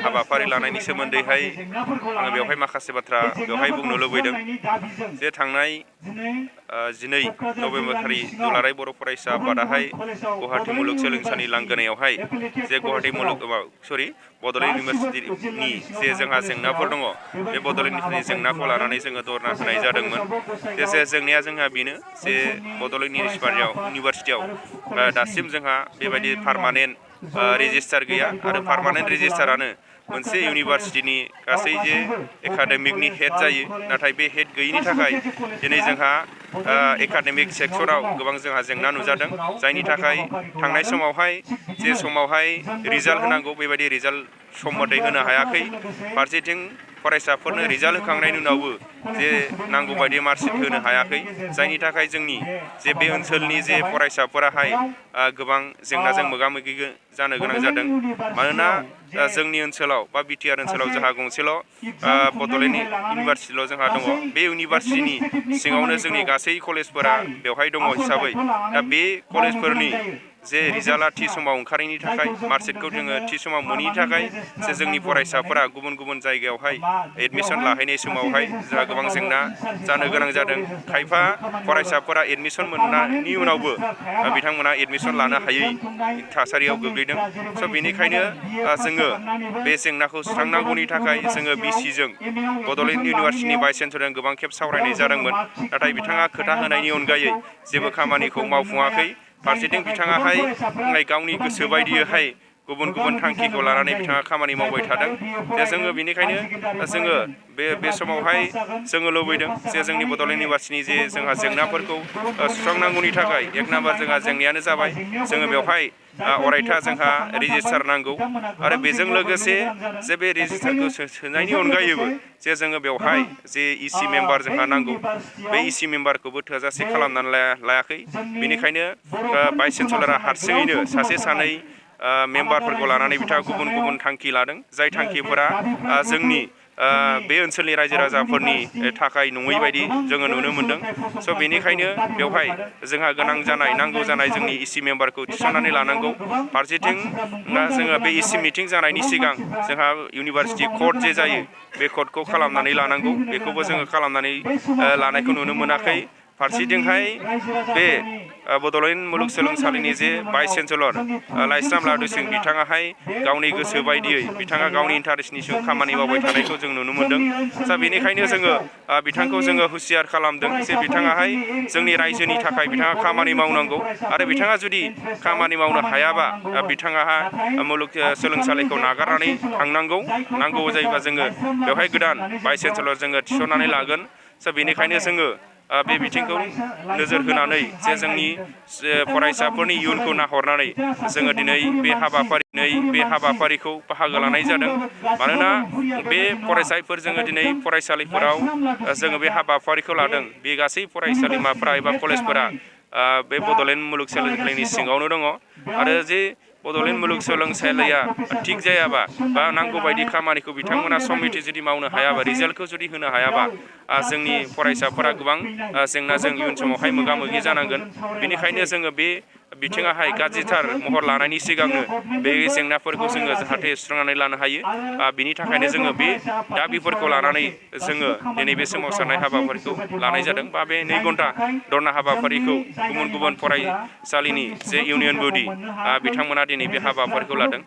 हाबाफारि लानायनि सोमोन्दैहाय आङो बेवहाय माखासे बाथ्रा बेवहाय बुंनो लुबैदों जे थांनाय 12 नभेम्बरखालि दुलाराय बर' फरायसा आफादाहाय गुवाहाटी मुलुगसोलोंसालि लांगोनायावहाय जे बड'लेण्ड इउनिभारसिटिनि जे जोंहा जेंनाफोर दङ बे बड'लेण्डनि जेंनाखौ लानानै जोङो धरना होनाय जादोंमोन। जे जेंनाया जोंहा बेनो जे बड'लेण्ड इउनिभारसिटियाव दासिम जोंहा बेबायदि पार्मानेन्ट रेजिस्टार गैया आरो पार्मानेन्ट रेजिस्टारानो मोनसे इउनिभारसिटिनि गासै जे एकाडेमिकनि हेड जायो, नाथाय बे हेड गैयिनि थाखाय दिनै जोंहा एकाडेमिक सेक्सनाव गोबां जोंहा जेंना नुजादों, जायनि थाखाय थांनाय समावहाय जे समावहाय रिजाल्ट होनांगौ बेबायदि रिजाल्ट सम मथै होनो हायाखै। फारसेथिं फरायसाफोरनो रिजाल्ट होखांनायनि उनावबो जे नांगौ बायदि मार्कशीट होनो हायाखै, जायनि थाखाय जोंनि जे बे ओनसोलनि जे फरायसाफोराहाय गोबां जेंनाजों मोगा मोगि जानो गोनां जादों। मानोना जोंनि ओनसोलाव बा बिटिआर ओनसोलाव जोंहा गंसेल' बड'लेण्ड इउनिभारसिटिल' जोंहा दङ। बे इउनिभारसिटिनि सिङावनो जोंनि गासै कलेजफोरा बेवहाय दङ हिसाबै दा बे कलेजफोरनि जे रिजाल्टआ थि समाव ओंखारैनि थाखाय, मार्कशीटखौ जोङो थि समाव मोनैनि थाखाय जे जोंनि फरायसाफोरा गुबुन गुबुन जायगायावहाय एडमिसन लाहैनाय समावहाय जोंहा गोबां जेंना जानो गोनां जादों। खायफा फरायसाफोरा एडमिसन मोननायनि उनावबो बिथांमोना एडमिसन लानो हायै थासारियाव गोग्लैदों। स' बेनिखायनो जोङो बे जेंनाखौ सुस्रांनांगौनि थाखाय जोङो बिसिजों बड'लेण्ड इउनिभारसिटिनि भाइस चेन्सेलरजों गोबां खेब सावरायनाय जादोंमोन, नाथाय बिथाङा खोथा होनायनि अनगायै जेबो खामानिखौ मावफुङाखै। फारसेथिं बिथाङाहाय गावनि गोसो बायदियैहाय गुबुन गुबुन थांखिखौ लानानै बिथाङा खामानि मावबाय थादों। जे जोङो बेनिखायनो जोङो बे समावहाय जोङो लुबैदों जे जोंनि बड'लेण्ड इउनिभारसिटिनि जे जोंहा जेंनाफोरखौ सुस्रांनांगौनि थाखाय एक नाम्बार जोंहा जेंनायानो जाबाय जोङो बेवहाय अरायथा जोंहा रेजिस्टार नांगौ आरो बेजों लोगोसे जे बे रेजिस्टारखौ सोनायनि अनगायैबो जे जोङो बेवहाय जे इसि मेम्बार जोंहा नांगौ, बे इसि मेम्बारखौबो थोजासे खालामनानै लायाखै। बेनिखायनो भाइस चेन्सेलरा हारसिङैनो सासे सानै मेम्बारफोरखौ लानानै बिथाङा गुबुन गुबुन थांखि लादों, जाय थांखिफोरा जोंनि बे ओनसोलनि रायजो राजाफोरनि थाखाय नङै बायदि जोङो नुनो मोनदों। स' बेनिखायनो बेवहाय जोंहा गोनां जानाय नांगौ जानाय जोंनि इसि मेम्बारखौ थिसननानै लानांगौ। फारसेथिं जोङो बे इसि मिटिं जानायनि सिगां जोंहा इउनिभारसिटि कड जे जायो बे कडखौ खालामनानै लानांगौ, बेखौबो जोङो खालामनानै लानायखौ नुनो मोनाखै। फारसेथिंहाय बे बड'लेण्ड मुलुगसोलोंसालिनि जे भाइस चेन्सेलर लाइस्राम लादु सिं बिथाङाहाय गावनि गोसो बायदियै बिथाङा गावनि इन्टारेस्टनि सिङाव खामानि मावबाय थानायखौ जों नुनो मोनदों। दा बेनिखायनो जोङो बिथांखौ जोङो हुसियार खालामदों जे बिथाङाहाय जोंनि रायजोनि थाखाय बिथाङा खामानि मावनांगौ आरो बिथाङा जुदि खामानि मावनो हायाबा बिथाङाहा मुलुगसोलोंसालिखौ नागारनानै थांनांगौ। नांगौ जायोबा जोङो बेवहाय गोदान भाइस चेन्सेलर जोङो थिसननानै लागोन। स' बेनिखायनो जोङो बे बिथिंखौ नोजोर होनानै जे जोंनि फरायसाफोरनि इयुनखौ नाहरनानै जोङो दिनै बे हाबाफारिखौ बाहागो लानाय जादों। मानोना बे फरायसाफोर जोङो दिनै फरायसालिफोराव जोङो बे हाबाफारिखौ लादों, बे गासै फरायसालिमाफोरा एबा कलेजफोरा बे बड'लेण्ड मुलुगसोलोंसालिनि सिङावनो दङ आरो जे बड'लेण्ड मुलुगसोलोंसालिया थिग जायाबा बा नांगौ बायदि खामानिखौ बिथांमोना सम मथे जुदि मावनो हायाबा, रिजाल्टखौ जुदि होनो हायाबा जोंनि फरायसाफोरा गोबां जेंनाजों इयुन समावहाय मोगा मोगि जानांगोन। बेनिखायनो जोङो बे बिथिङाहाय गाज्रिथार महर लानायनि सिगांनो बे जेंनाफोरखौ जोङो जाहाथे सुस्रांनानै लानो हायो, बिनि थाखायनो जोङो बे दाबिफोरखौ लानानै जोङो दिनै बे सोमावसारनाय हाबाफारिखौ लानाय जादों बा बे 2 घन्टा धरना हाबाफारिखौ गुबुन गुबुन फरायसालिनि जे इउनियन बडि बिथांमोना दिनै बे हाबाफारिखौ लादों।